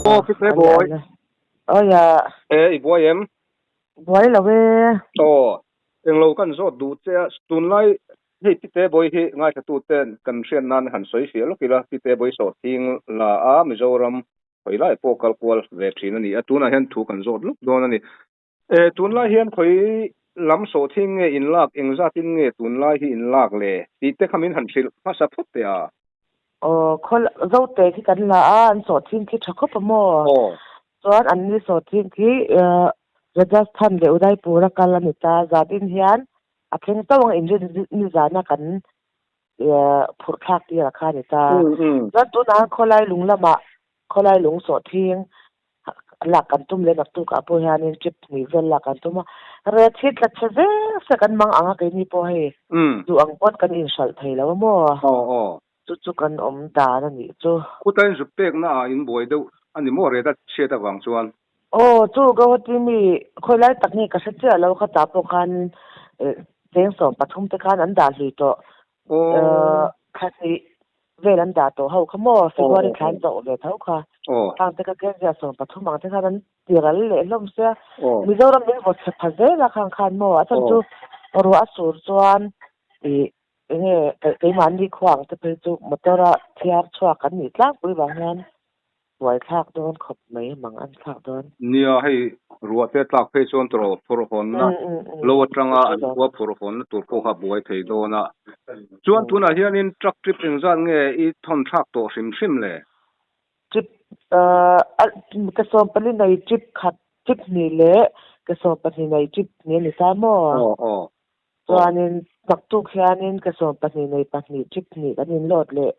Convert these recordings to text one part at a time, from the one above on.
Aw pi hle buai. Aw ya. E i buai em? Buai lo e. Aw englo kan zawt duh che a tunlai hei pi te bawi hi ngaithla ten kan hriat nan han sawi fiah lawk ila pi te bawi sawh thing la a Mizoram khawi lai pawh kal kual ve thin a ni a tunah hian thu kan zawt lawk dawn a ni. E tunlai hian khawi lam sawh thing nge in lak engzat in nge tunlai hi in lak le tih te kha min han hrilh hmasa phawt teh a. Aw khawl Zote khi kan la a an sawh thing khi tha khawp a maw? Aw. Chuan an ni sawh thing khi Rajasthan leh Udaipur a kal a ni ta zatin hian a thleng chauh ang inrin nizana kan phurh thlak tir a kha a ni ta. Chuan tunah khawlai lung lamah khawlai lung sawh thing lak kan tum leh naktuk ah pawh hianin trip hnih vel lak kan tum a, ret hi tla chhe zel se kan mang ang a keini pawh hei duh ang pawn kan inhralh thei lo a maw? Chu chu kan awm dan a nih chu. Khuta in zuk pekna ah in buai deuh a ni maw ret a chhiat avang chuan? Aw chu Guwahati mi khawi lai tak nge ka hre chiah lo kha tah pawh khan cheng 13 te khan an dah hlui tawh thla hnih vel an dah tawh ho kha maw February thla an chauh ve tho kha khang te kha Kezia 13 ang te khan an tiral leh hlawm sia Mizoram min vaw chhe pha zel a khang khan maw a chhan chu ruah a sur chuan ih enge keimahni khua ang te phei chu motor a thiar chhuak an nih tlangpui vang hian buai thlak dawn khawp mai mang an thlak dawn. Nia hei ruah te tlak phei chuan tawrh phurh hawnna lo atanga an khua phurh hawnna tur pawh kha buai thei dawn a. Chuan tunah hianin truck trip engzat nge i thawn thlak tawh hrim hrim le? Trip ka 14 nei trip khat trip hnih leh ka 12 nei trip hnih a ni ta maw? Aw aw. Chuanin naktuk hianin ka 12 nei pahnih trip hnih kan inload leh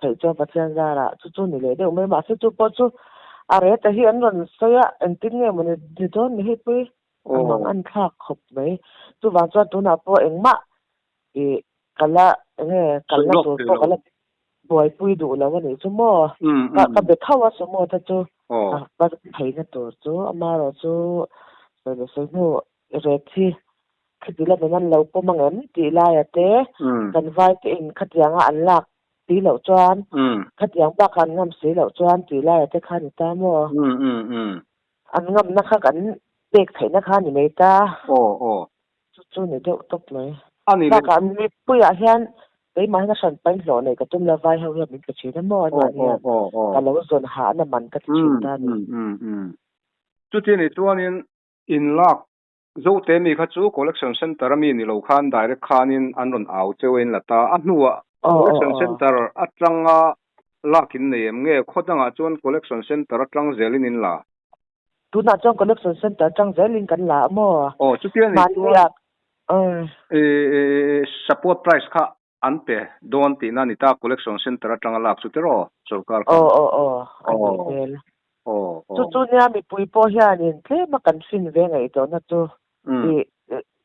theih chuan Pathian zarah chu chu ni leh deuh mai mahse chu pawh chu a reta hi an rawn sawi a engtin nge maw ni dawn ni hei pui a mang an thlak khawp mai chuvang chuan tunah pawh engmah ih kala enge kalna tur pawh kala buaipui duh lo a nih chu maw ka be tho a sumo te chu a theihna tur chu amaherawh chu sawi leh sawi hnu ret hi khiti lamin an lo pawm ang em tih laia te kan vai te in khatianga an lak si loh chuan khatiang bakah an ngam si loh chuan tih laia te kha ni ta maw? An ngamna kha kan pek theihna kha ni mai ta. Chu chu ni deuh tawp mai. Bakah mipuiah hian keimah hian a hran pain hlawh neih ka tum lo vai ho hian min pe thin a maw anmahni hian ka lo zawn hahna man ka ti thin ta a ni. Chuti ni chuanin in lak Zote mi kha chu collection center a mi ni lo khan direct khanin an rawn au cheu a in la ta. A hnuah collection center atanga lak in nei em nge khaw dangah chuan collection center atang zelin in la? Tunah chuan collection center atang zelin kan la a maw? Aw chutia ni chuan support price kha an pe dawn tihna a ni ta collection center atanga lak chu tiraw sorkar khan. Aw aw aw a nih hmel. Aw aw. Chu chu nia mipui pawh hianin tlema kan fin ve ngaihtuahna chu i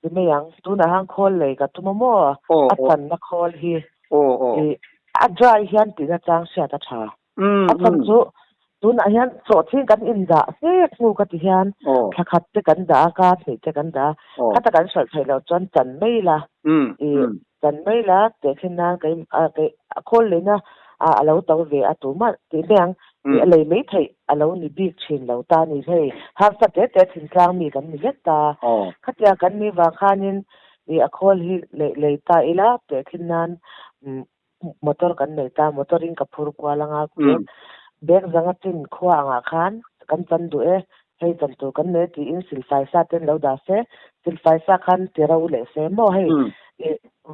ti mai ang. Tunah hian khawl lei ka tum a maw? A channa khawl hi i a dry hian tihna chang hriat a tha. A chhan chu tunah hian chawhthing kan indah hlek hnu ka ti hian thla khat te kan dah a, kar hnih te kan dah a, khata kan hralh theih loh chuan chan mai ila i chan mai ila tehkhin nan kei a khawl leina a lo to ve a tumah tih mai ang i a lei mai theih a lo ni bik thin lo ta ni hei harsa te te thintlang mi kan ni vek ta khatia kan ni vang khanin i a khawl hi lei ta ila tehkhin nan motor kan nei ta motor in ka phur kual anga bag zanga chin khua angah khan kan chan duh e hei chan tur kan nei tiin silfai sa ten lo dah se silfai sa khan ti ro leh se maw hei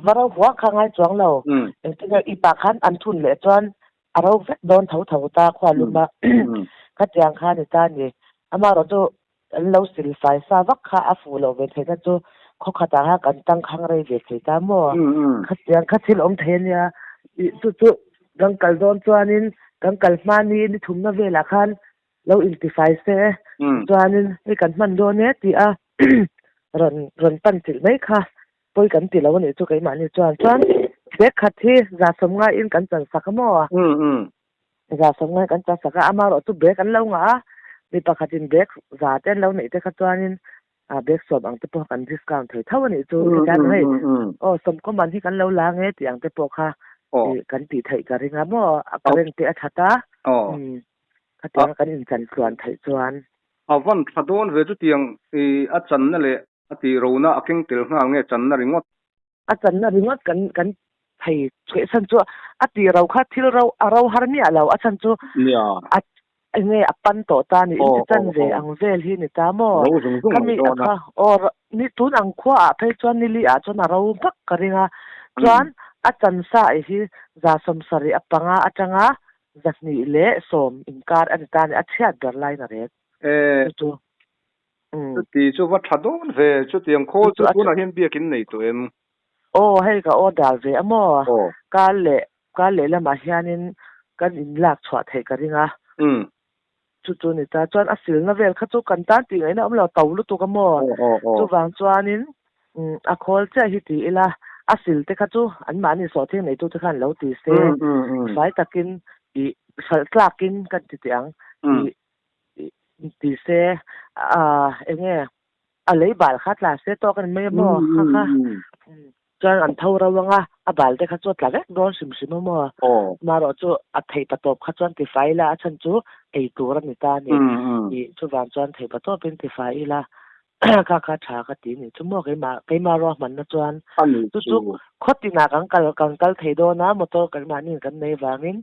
va ro huah kha ngai chuang lo engtin nge ipa khan an thun leh chuan a ro vek dawn tho tho ta khua luma khatiang kha ni ta ni amaherawh chu An lo silfai sa vak kha a fuh loh ve theihna chu khaw khatah kha kan tangkhang rei ve thei ta maw? Khatiang kha thil awm thei a nia. Ih chu chu kan kal dawn chuanin kan kal hma ni ni thumna velah khan lo intifai se chuanin hei kan hman dawn e tih a rawn rawn pan chilh mai kha pawi kan ti lo a nih chu keimahni chuan. Chuan bag khat hi 150 in kan chan sak a maw? 150 kan chan sak a, amaherawh chu bag an lo ngah a, mi pakhatin bag za te an lo neih te kha chuanin bag 10 ang te pawh kan discount thei tho a nih chu hetiang hei aw 10 man hi kan lo la nge tih ang te pawh kha I kan tih theih ka ring a maw a current te a that a khatiang kan in chan tluan theih chuan. A van tha dawn ve chutiang i a channa leh a tih rona a keng tel nghal nge channa ringawt. A channa ringawt kan kan thei chhuih chhan chu a tih ro kha thil ro a ro har miah lo a chhan chu a Enge a pan tawh ta ni in ti chan ve ang vel hi ni ta maw? Ka mi a kha aw ni tun ang khua ah phei chuan nili ah chuan a ro vak ka ring a, chuan a chan sa i hi 75 atanga 210 inkar a ni ta ni a chhiat ber laiin a rek chu chu. Chuti chu va tha dawn ve, chutiang khawl chu tunah hian biakin nei tawh em? Aw hei ka order ve a maw? Kar leh Kar lehlamah hianin kan inlak chhuah theih ka ring a. Chu chu ni ta. Chuan a silna vel kha chu kan tan tih ngaihna awm lo, to lutuk a maw? Chuvang chuanin a khawl chiah hi ti ila, a sil te kha chu anmahni sawhthing neitute khan lo ti se, fai takin ih hralh tlakin kan ti teh ang ih ti se, eng nge a lei bal kha tla se tawk a ni mai a maw? Kha kha. Chuan an tho ro ang a, a bal te kha chu a tla vek dawn hrim hrim a maw? Amaherawh chu a thei patawp kha chuan ti fai ila, a chhan chu ei tur a ni ta a ni. Ih, chuvang chuan thei patawpin ti fai ila, kha kha tha ka ti ni chu maw keimah, keimah ruahmanna chuan chu chu khaw tinah kan kal, kan kal thei dawn a, motor keimahniin kan nei vangin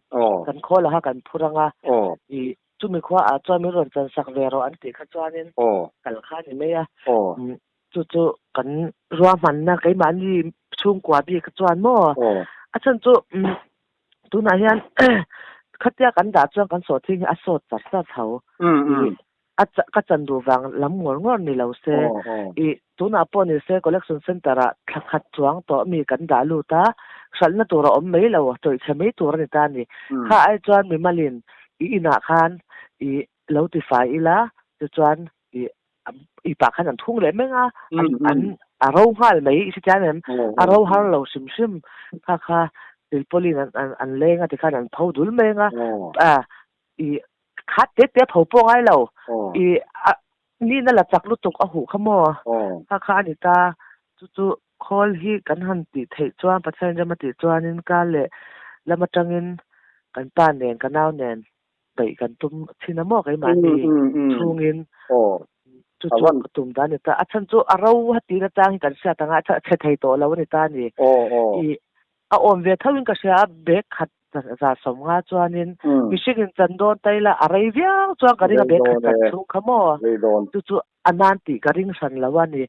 kan khawl ah kha kan phur ang a, ih, chumi khua ah chuan min rawn chan sak ve rawh an tih kha chuanin kal kha a ni mai a. Chu chu kan ruahmanna keimahni chhungkua bik chuan maw a chhan chu tunah hian khatia kan dah chuan kan sawhthing hi a sawt char char tho ih a ka chan duh vang lam ngawr ngawr ni lo se ih tunah pawh ni se collection center ah thla khat chuang tawh mi kan dah lut a hralhna tur a awm mai lo tawih chhe mai tur a ni ta a ni kha ai chuan mimalin i inah khan ih lo tifai ila tichuan ih i pah khan an thung leh meng a, an an a ro nghal mai i hre em? A ro har lo hrim hrim kha kha silpawlin an an an leng a tikhan an pho dul mai ang a, a i khat te te a pho pawh ngai lo, i a nihna la chak lutuk a huh kha maw kha kha a ni ta, chu chu khawl hi kan han tih theih chuan Pathian rem a tih chuanin ka leh lam atangin kan pa nen ka nau nen beih kan tum thin a maw keimahni chhungin chu chu ka tum ta a ni ta. A chhan chu a ro hati na chang hi kan hriat ang a, a chhe thei tawh lo a ni ta a ni. I a awm ve tho in ka hria a, bag khat 150 chuanin mihring in chan dawn ta ila a rei viau chuan ka ring a bag khat chan chhung kha maw chu chu a nan tih ka ring hran lo a ni.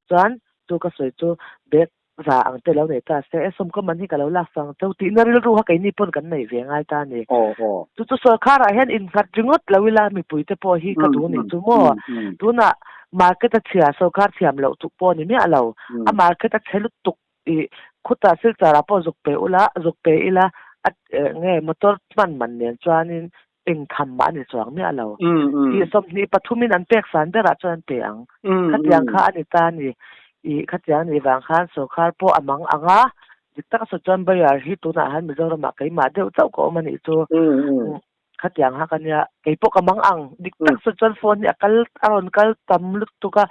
Chuan chu ka sawi chu bag za ang te lo nei ta se, e sawm ka man hi ka lo lak sang cheu tihna rilru kha keini pawn kan nei ve ngai ta a ni. Chu chu sawrkharah hian innghat ringawt lo ila mipui te pawh hi ka duh nih chu maw? Tunah market a chhia sawrkhar thiam loh tuk pawh a ni miah lo. A market a chhe lutuk i khutah silchar ah pawh zuk pe ula zuk pe ila a nge motor hman man nen chuanin eng tham mah a ni chuang miah lo. Tih 23 in an pek san berah chuan an pe ang. Khatiang kha a ni ta a ni. Ih, khatiang nih vang khan sawrkar pawh a mang ang a, dik taka sawi chuan Bayar hi tunah han Mizoramah keimah deuh chauh ka awm a nih chu. Khatiang ha ka nia, kei pawh ka mang ang. Dik tak sawi chuan phone hi a kal, a rawn kal tam lutuk a,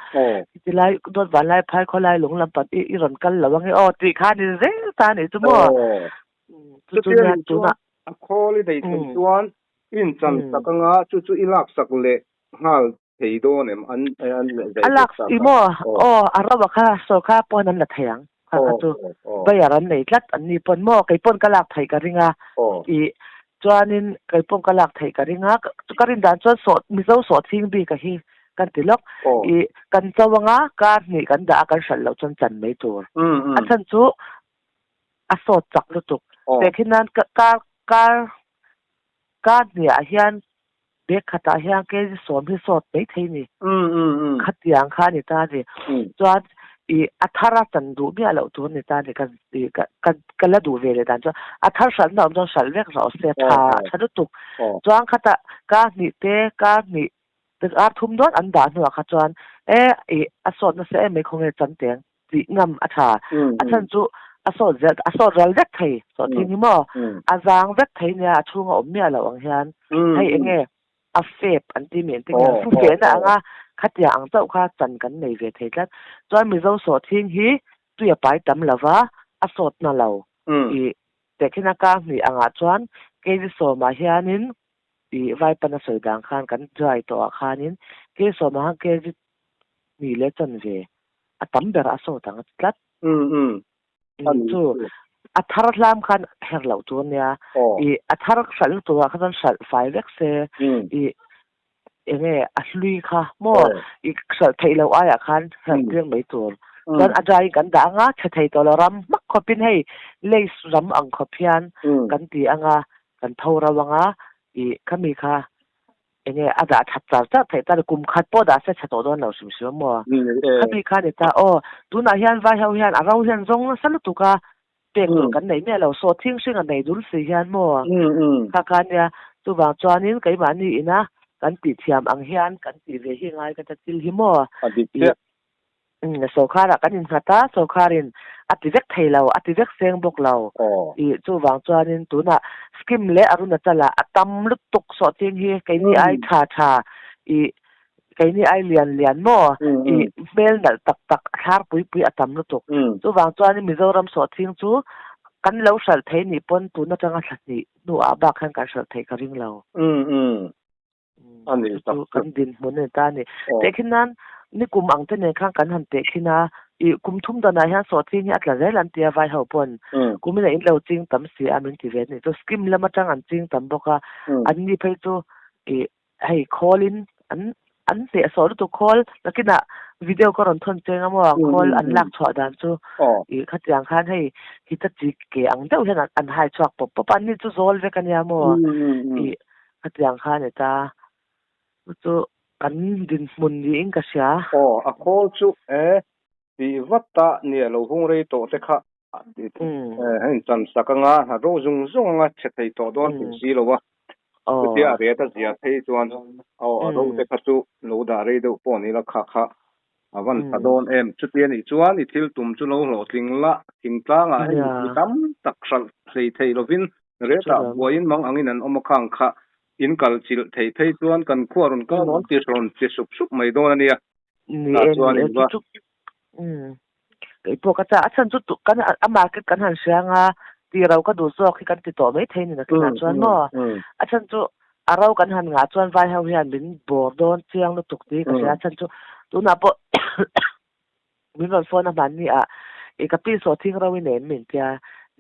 tilai dawt vanlai phai khawlai lung lam pan i rawn kal lo ange aw tih kha a ni zel ta a nih chu maw. Chu chu nia tunah. A khawl i nei thei chuan i inchan sak anga chu chu i laksak leh nghal thei dawn em an an A lak i maw aw a ro a kha sawrkar pawn an la thei ang kha kha chu buyer an nei tlat an ni pawn maw kei pawn ka lak theih ka ring a i chuanin kei pawn ka lak theih ka ring a ka rin dan chuan sawh mizo sawh thing bik a hi kan ti lawk i kan cho anga kar hnih kan dah a kan hralh loh chuan chan mai tur a chhan chu a sawt chak lutuk. Tehkhin nan kar kar kar hniah hian bag khatah hian kg 10 hi sawt mai thei ni. Khatiang kha a ni ta a ni. Chuan i a thar a chan duh miah loh tur a ni ta a ni. Ka i ka ka la duh ve leh dan chuan a thar hralhna awm chuan hralh vek rawh se tha tha lutuk. Chuan khatah kar hnih te kar hnih kar thum dawn an dah hnuah kha chuan e i a sawt nasa em mai khawnge chan teng. tih ngam a tha. A chhan chu a sawt zel, a sawt ral vek thei, sawt thing hi maw? A zang vek thei nia, a chhunga awm miah loh ang hian. Hei eng nge a fep an ti mi engtin nge fu fehna anga khatia ang chauh kha chan kan nei ve thei tlat. Chuan Mizo sawhthing hi tui a pai tam lo va, a sawt na lo. I. Tehkhin a kar hnih angah chuan kg sawmah hianin i Vaipan a sawi dan khan kan dry tawhah khanin kg sawmah khan kg hnih leh chanve a tam ber a sawt ang a ti tlat. Chu a thar hlam khan her loh tur ania. I a thar hralh na turah kha chuan hralh fai vek se i enge a hlui kha maw i hralh theih loh aiah khan hralh tir mai tur. Chuan a dry in kan dah anga chhe thei tawh lo ram hmak khawpin hei lace ram ang khawp hian kan ti anga kan tho rau anga i khami kha enge a dah that char char theih ta kum khat pawh dah se chhe tawh dawn lo hrim hrim a maw. Khami kha ni ta aw tunah hian vai ho hian a ro hian zawng nasa lutuk a pek tur kan nei miah lo saw thing hring a nei dul si hian maw kha kha nia chuvang chuanin keimahni ina kan tih thiam ang hian kan tih ve hi ngai ka ta thil hi maw i sawrkharah kan innghat a sawrkharin a ti vek thei lo a ti vek seng bawk lo i chuvang chuanin tunah scheme leh Arunachal-ah a tam lutuk sawhching hi keini ai tha tha i Keini ai lian lian maw? I hmel nalh tak tak a thlar pui pui a tam lutuk. Chuvang chuanin Mizoram sawhching chu kan lo hralh thei nih pawn tun atanga thla hnih hnuah bak hian kan hralh theih ka ring lo. Chu chu kan dinhmun a ni ta a ni. Tehkhin nan nikum ang te nen khan kan han tehkhin a, i kum thum danah hian sawhching hi a tla zel an ti a vai ho pawn. Kumin a in lo ching tam si a min ti ve a ni. Chu scheme lam atang an ching tam bawk a, anni phei chu i Hei khawl-in an an hneh sawh lutuk khawl nakinah video ka rawn thawn cheng a maw khawl an lak chhuah dan chu ih khatiang khan hei Hitachi ke ang deuh hian an hai chhuak pawp pawp a anni chu zawl vek a nia maw ih khatiang khan a ni ta chu kan dinhmun niin ka hria. Aw a khawl chu e tih vat a nia lo hung rei tawh te kha Heng chan sak anga hna ro zung zung anga chhe thei tawh dawn thei si lo a, chutia a ret a zia phei chuan aw a ro te kha chu lo dah rei deuh pawh ni la kha kha a van tha dawn em. Chutia nih chuan i thil tum chu lo hlawhtling la, thingtlangah hei mi tam tak hralh hlei thei lovin retah buaiin mang angin an awm a khang kha in kal chilh theih phei chuan kan khua rawn kal rawn ti rawn ti sup sup mai dawn a nia. Tah chuan in va. Kei pawh ka chah a chhan chu kan a market kan han hria anga tih ro ka duh zawk hi kan ti tawh mai thei ni nakinah chuan maw a chhan chu a ro kan han ngah chuan vai ho hian min bawr dawn chiang lutuk tih ka hria a chhan chu tunah pawh min rawn phone a hmanni ah i ka pi sawh thing ro i nei em min tia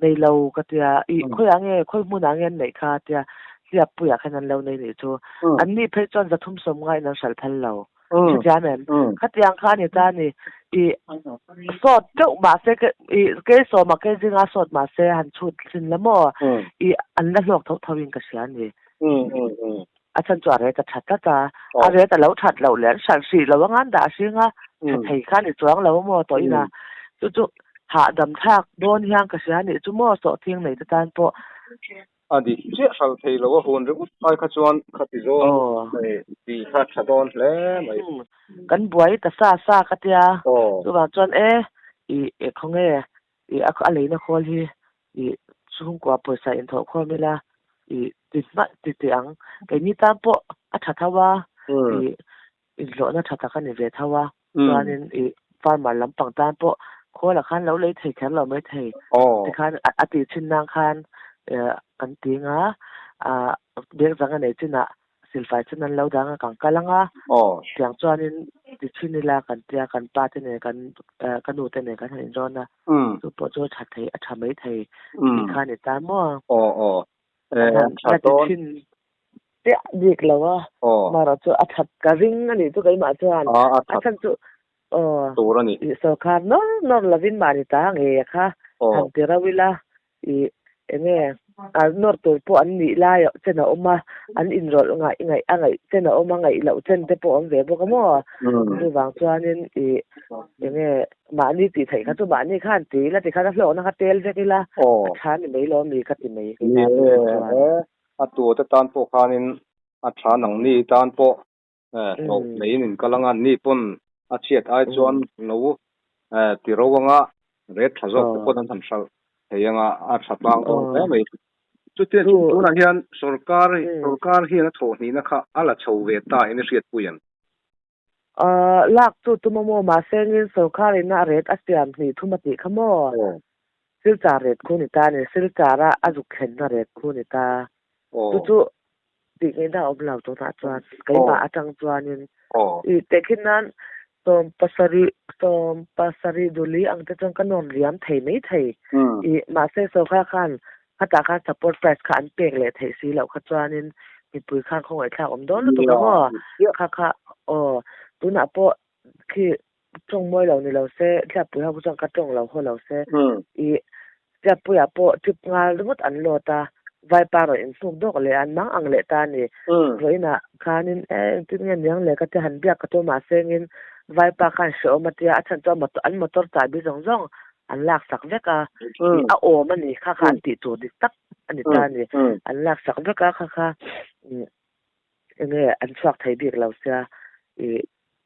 nei lo ka tia i khawiah nge khawi hmunah nge an neih kha tia hliappuiah khan an lo nei nih chu anni phei chuan zathum sawm ngaiin an hralh phal lo. Hrethiam em? Khatiang kha a ni ta a ni. I sawt deuh mahse ke i ke sawma ke zinga sawt mahse han chhut thin la maw? I an la hlawk tho tho in ka hria a ni. A chhan chu a ret a that tlat a. A ret a lo that loh leh an hralh hrih lo anga an dah hring a, tha thei kha a ni chuang lo a maw tawh ina. Chu chu hahdam thlak dawn hian ka hria a nih chu maw sawhthing nei te tan pawh. A dik chiah hralh thei lo a hun ringawt ai kha chuan khati zawng tih kha tha dawn hle mai. Kan buai ta sa sa ka tia chuvang chuan e i e khawnge i a leina khawl hi i chhungkua pawisa inthawh khawm ila i ti hma ti teh ang keini tan pawh a tha tho a i inhlawhna tha tak a ni ve tho a chuanin i farmer lampang tan pawh khawlah khan lo lei thei kher lo mai thei tikhan a tih chin nan khan kan ti anga bag zang a nei chinah silfai chin an lo dang a kan kal anga tiang chuanin ti chhin ila kan tia kan pa te nen kan ka nu te nen kan han inrawn a chu pawh chu a tha thei a tha mai thei tih kha a ni ta maw la ti chhin Chiah bik lo a, marawh chu a that ka ring a nih chu keimah chuan a chhan chu aw ih sawrkar nawr nawr lovin mahni ta ngei a kha han ti rauh ila ih enge a nawr tur pawh an nih lai chen a awm a, an inrawlh ngaih ngaih a ngaih chen a awm a ngaih loh chen te pawh a awm ve bawk a maw chuvang chuanin ih enge mahni tih theih kha chu mahni khan ti ila tikhan a hlawkna kha tel vek ila a tha ni mai lo ami ka ti mai keimah chuan. A tute tan pawh khanin a tha nangni tan pawh hlauh neiin in kal anga ni pawn a chhiat ai chuan lo ti ro anga ret tha zawk te pawn an han hralh thei anga a tha tlang dawn hle mai. Chutia chu tunah hian sorkar sorkar hian a thawh hnihna kha a la chho ve ta in i hriatpui ang. Lak chu tum a maw mahse ngin sorkar in a ret a siam hnih thum a tih kha maw? Silchar rate khu ni ta ni Silchar a a zuk thlenna rate khu ni ta. Chu chu tih ngaihna a awm lo tunah chuan keimah atang chuanin i tehkhin nan 70 70 duli ang te chuan ka nawn riam thei mai thei. I mahse sawrkar khan khatah khan support price kha an pek leh theih si loh kha chuanin mipui khan khawngaihthlak awm dawn lutuk ang aw. Kha kha aw tunah pawh khi tawng mawi lo ni lo se Tliappuiho kha chuan ka tawng lo haw lo se i Tliappuiah pawh trip ngal ringawt an load a, vaipa rawn inhnuk dawk leh a, an mang ang leh ta a ni. Vawiinah khanin e engtin nge niang le ka tia han biak ka tum a, mahsengin vaipa khan hrehawm a tia, a chhan chu a motor an motor chahbi zawng zawng an laksak vek a, i a awm a ni kha kha an tih tur dik tak a ni ta a ni, an laksak vek a kha kha enge an chhuak thei bik lo sia i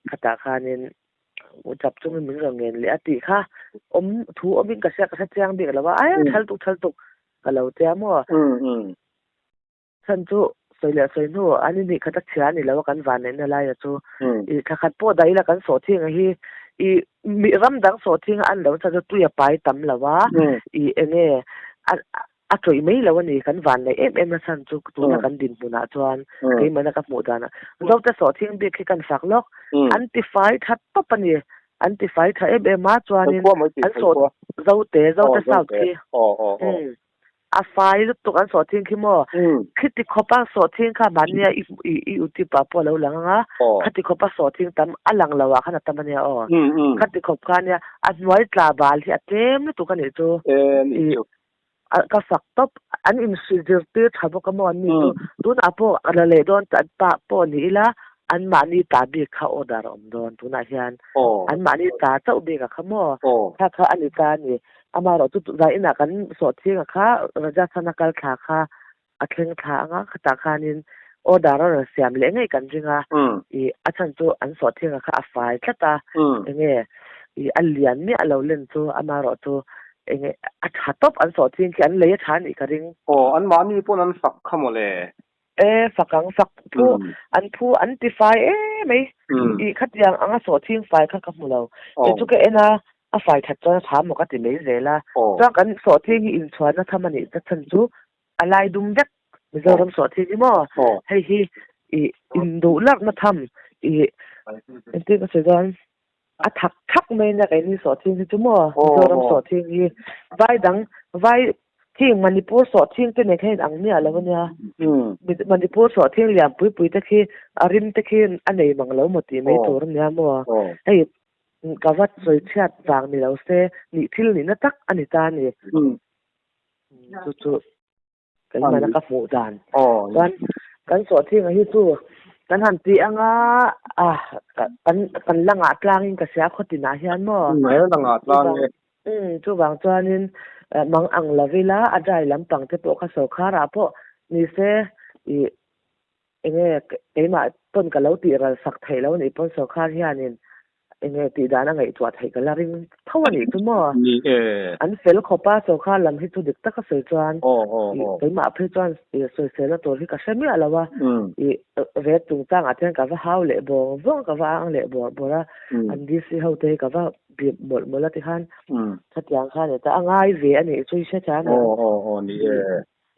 khatah khanin chap chungin min rawn ngen leh a tih kha awm thu awmin ka hria ka hre chiang bik lo a ai thal tuk thal tuk ka lo tia maw chhan chu sawi leh sawi hnu an in nih khat a chhia a ni lo a kan van neihna laia chu i thla khat pawh dah ila kan sawh thing a hi i mi ram dang sawh thing a an lo chhan chu tui a pai tam lo a i enge a A tawih mai lo a ni, kan van neih em em na chhan chu tuna kan dinhmunah chuan keimahna ka hmuh danah Zote sawhthing bik hi kan fak lawk, an ti fai tha tawp a ni, an ti fai tha em em a chuanin an sawh Zote, Zote South khi a fai lutuk an sawhthing khi maw, khiti khawpa sawhthing kha mahnia i i utip ah pawh a lo lang ang a, khati khawpa sawhthing tam a lang lo ah khan a tam a nia aw, khati khawp kha nia a hnuai tla bal hi a tlem lutuk a nih chu. Ka fak tawp. An inhrilh zirtir tha bawk a maw an ni chu. Tunah pawh a la leh dawn ta pah pawh ni ila anmahni ta bik kha order a awm dawn tunah hian. Anmahni ta chauh bik a kha maw. Kha kha a ni ta a ni. Amaherawh chu zai inah kan sawhthing a kha Rajasthan a kal thla kha a thleng thla anga khatah khanin order a rawn siam leh ngei kan ring a. Ih a chhan chu an sawhthing a kha a fai tlat a. Enge ih a lian miah lo len chu amaherawh chu Enge a tha tawp an sawh ching khi an lei a tha anih ka ring. Aw an mahni pawn an fak kha maw le. E fak ang fak phu an phu an ti fai emai i khatiang anga sawh ching fai kha ka hmu lo. Kei chu ka en a a fai that chuan a tha maw ka ti mai zel a. Chuan kan sawh ching hi inchhuanna tham anih ta chhan chu a lai dum vek Mizoram sawh ching hi maw hei hi i induh lakna tham i engtin ka sawi dawn. A thak thak mai nia keini sawhthing hi chu maw Mizoram sawhthing hi vai dang vai khing Manipur sawhthing te nen khan in ang miah lo ania Manipur sawhthing lian pui pui te khi a rim te khi a nei mang lo maw tih mai tur ania maw hei ka va sawi chhiat vang ni lo se nih thil nihna tak a ni ta a ni chu chu. Keimahna ka hmuh dan. Chuan kan sawhthing a hi chu kan han tih anga a kan kan la ngah tlangin ka hria khaw tinah hian maw. He la ngah tlang e. Chuvang chuanin mang ang lo ila a dry lampang te pawh kha sawrkharah pawh nise ih enge keimah pawn ka lo tih ral sak theih lo anih pawn sawrkar hianin enge tih dan a ngaihtuah theih ka la ring tho anih chu maw? Ni e. An fel khawp a sawrkar lam hi chu dik taka sawi chuan ih keimah phei chuan ih sawisel tur hi ka hre miah lo a ih ret chungchangah te hian ka va hau leh bawng vawng ka va ang leh bawrh bawrh a an DC ho te hi ka va bip mawlh mawlh a tikhan khatiang khan e ta a ngai ve anih chu i hrethiam em? Aw aw aw ni e.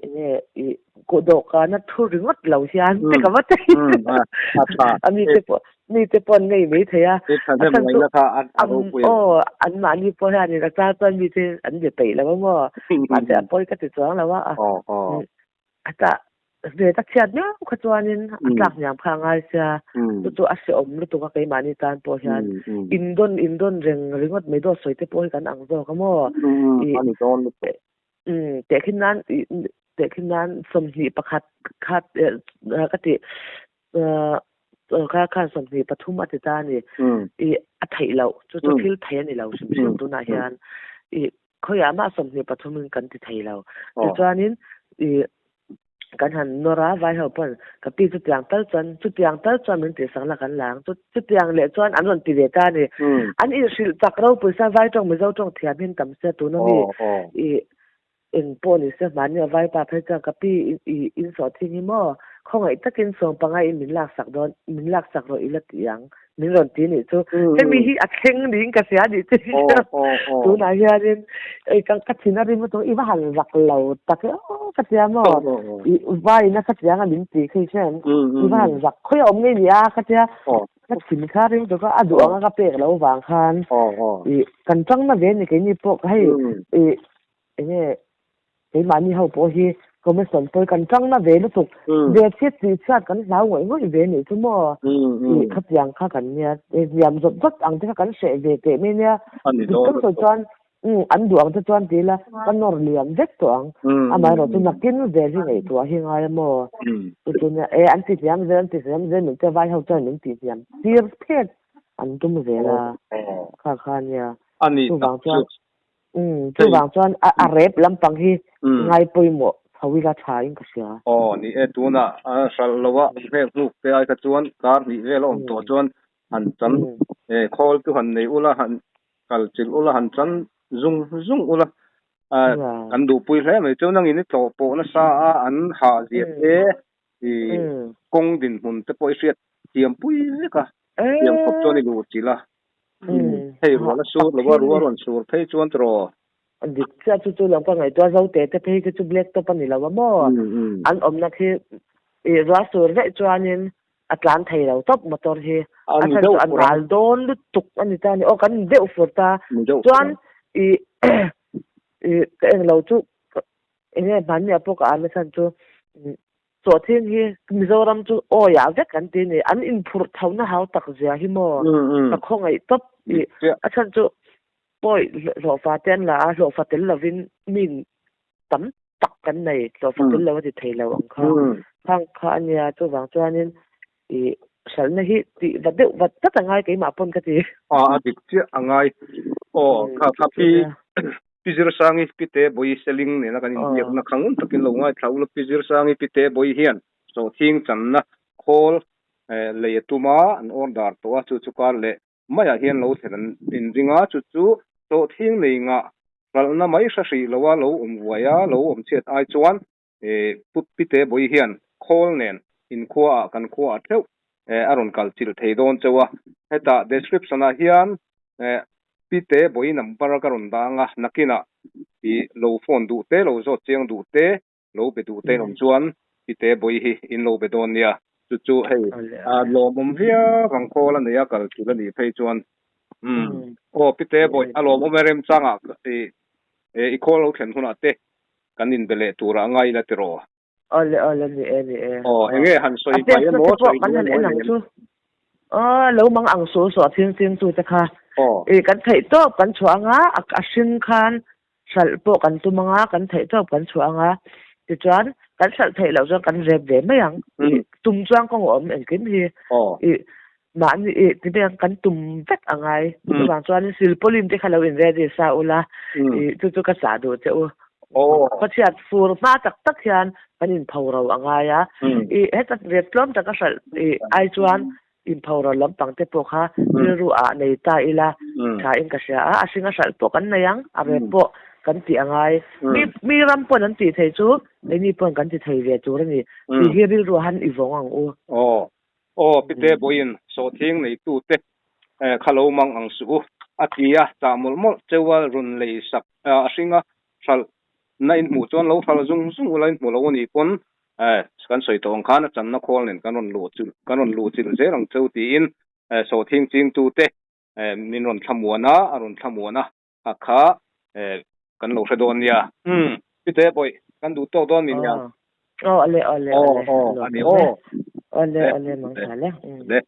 Enge i dawhkana thu ringawt lo hian te ka va thei. A mi te pawh mi te pawh an ngei mai thei a. A chhan chu aw an mahni pawh hian a char chuan mi te an be peih lo a maw. Mahse a pawi ka ti chuang lo a. A tah ve ta chhiat miau kha chuanin a tlak hniam kha a ngai sia. Chu chu a hrehawm lutuk a keimahni tan pawh hian indawn indawn reng ringawt mai dawt sawi te pawh hi kan ang zawk a maw. Umm tehkhin nan tehkhin nan 21 khat ka ti kha khan 23 a ti ta a ni i a theih loh chu chu thil thei a ni lo hrim hrim tunah hian i khawiah mah 23 in kan ti thei lo tichuanin i kan han nawr a vai ho pawn ka pi chutiang tal chuan chutiang tal chuan min tihsak la kan la ang chu chutiang leh chuan an rawn ti ve ta a ni an inhrilh chak ropui sa vai tawng mizo tawng thiam hin tam se tuna mi i eng pawh ni se hmani a vai pa phei chuan ka pi i in sawh thing hi maw khawngaih takin 15 in min laksak dawn min laksak rawh ila ti ang. Min rawn ti nih chu. Hemi hi a thleng niin ka hria nih chu. Tunah hianin ei ka ka thin a rim lutuk i va han zak lo tak e aw ka tia maw. I vai in a ka tiang a min ti khi hian i va han zak khawi a awm ngei ni a ka tia. Ka thin kha rim tuk a a duh anga ka pek lo vang khan i kan tang na ve ni keini pawh hei i enge Keimahni ho pawh hi commission pawi kan tang na ve lutuk. Ve chhiat tih chhiat kan hlau ngawih ngawih ve nih chu maw? Tih khatiang kha kan nia. Hliam zawt zawt ang te kha kan hreh ve teh mai nia. Dik tak sawi chuan an duh ang te chuan ti ila ka nawr liam vek tawh ang. Amaherawh chu nakin zel hi ngaihtuah hi ngai a maw? Chu chu nia e an ti hniam zel an ti hniam zel min te vai ho chuan min tih hniam tir phet an tum zel a. Kha kha nia. Chuvang chuan Umm, chuvang chuan a rep lampang hi ngai pawimawh tho ila tha in ka hria. Aw, ni e, tunah a hralh lo a, vel hnuk te ai kha chuan kar hnih vel a awm tawh chuan han chan khawl chu han nei ula, han kal chilh ula, han chan zung zung ula, kan duhpui hle mai. Chuan nangin i tlawh pawh nasa a, an hah zia te, i kawng dinhmun te pawh i hriat thiampui vek a, thiam khawp chuan i luh chilh a. Hei rual a sur lo a, rual rawn sur phei chuan tiraw? Dik chiah chu chu lo ka ngaihtuah zo te te phei khi chu black top a ni lo a maw? An awmna khi i rual sur daih chuanin a tlan thei lo tawp motor hi. A chhan chu a nal dawn lutuk a ni ta a ni. Aw kan deuh fur ta. Chuan i i ka eng lo chu enge hmanni ah pawh ka an a chhan chu Sawhthing hi Mizoram chu awi ah vek an ti ni. An inphurh tho na hau tak zia hi maw? Ka khawngaih tawp i a chhan chu pawi hlawhfa te an la a, hlawhfa tel lovin min tam tak kan nei, hlawhfa tel lo a ti thei lo ang kha. Khang kha a nia, chuvang chuanin i hralhna hi tih va deuh vat vat a ngai keimah pawn ka ti. A dik chiah a ngai. Aw, kha kha pi Pi Zirsangi Pi Te Bawi Seling nena kan inbiakna kha ngun takin lo ngaithla ula Pi Zirsangi Pi Te Bawi hian sawhthing channa khawl lei a tum a, an order tawh a, chu chu kar leh maiah hian lo thlen an inring a, chu chu sawhthing nei ngah hralhna mai hre hrih loa lo awm vuai a, lo awm chhiat ai chuan Pu Pi Te Bawi hian khawl nen inkhuaah kan khuaah theuh a rawn kal chilh thei dawn chauh a. Hetah description ah hian Pi Te Bawi number ka rawn dang a, nakinah i lo phone duh te, lo zawt chiang duh te, lo be duh te in awm chuan Pi Te Bawi hi in lo be dawn nia. Chu chu hei lawmawm viau ang khawl a nei a kal chilh a nih phei chuan. Umm aw Pi Te Bawi a lawmawm e remchangah i khawl lo thlen hunah te kan inbe leh turah a ngai ila tiraw? Awle awle ni e ni e. Aw enge han sawi mai emaw sawi duh emaw en ang chu. Aw lo mang ang su su a thing ching tu te kha. I kan theih tawp kan chhuah anga a hring khan hralh pawh kan tum anga kan theih tawp kan chhuah anga tichuan kan hralh theih loh chuan kan rep ve mai ang. I tum chuan kawng a awm engkim hi. I mahni i ti mai ang kan tum vek a ngai. Chuvang chuanin silpauline te kha lo in ready sa ula i chu chu ka chah duh che u. Khawchhiat fur hma tak tak hian kan inpho ro a ngai a. I heta ret tlawm taka hralh i ai chuan inpho ro lampang te pawh kha rilru ah nei ta ila tha in ka hria a. A hringa hralh pawh kan nei ang, a ret pawh kan tih a ngai. Mi mi ram pawn an tih thei chu keini pawn kan ti thei ve tur a ni. Tih hi rilru ah han i vawng ang u. Aw, Pite Bawiin sawhthing neitute kha lo mang ang suh u, a ti a, chah mawlh mawlh cheu a rawn lei sak a hring a, hralh na in hmuh chuan lo hralh zung zung ula in hmu lo a nih pawn kan sawi tawh ang khan a channa khawl nen kan rawn luh chilh kan rawn luh chilh zel ang cheu tiin sawhthing chingtute min rawn thlamuan a, a rawn thlamuan a, a kha kan lo hre dawn nia. Umm, Pite Bawih, kan duh tawk dawn mi nia? Aw, ale, ale, ale. Aw, aw, ani aw. Ale, ale, mang tha le. Le.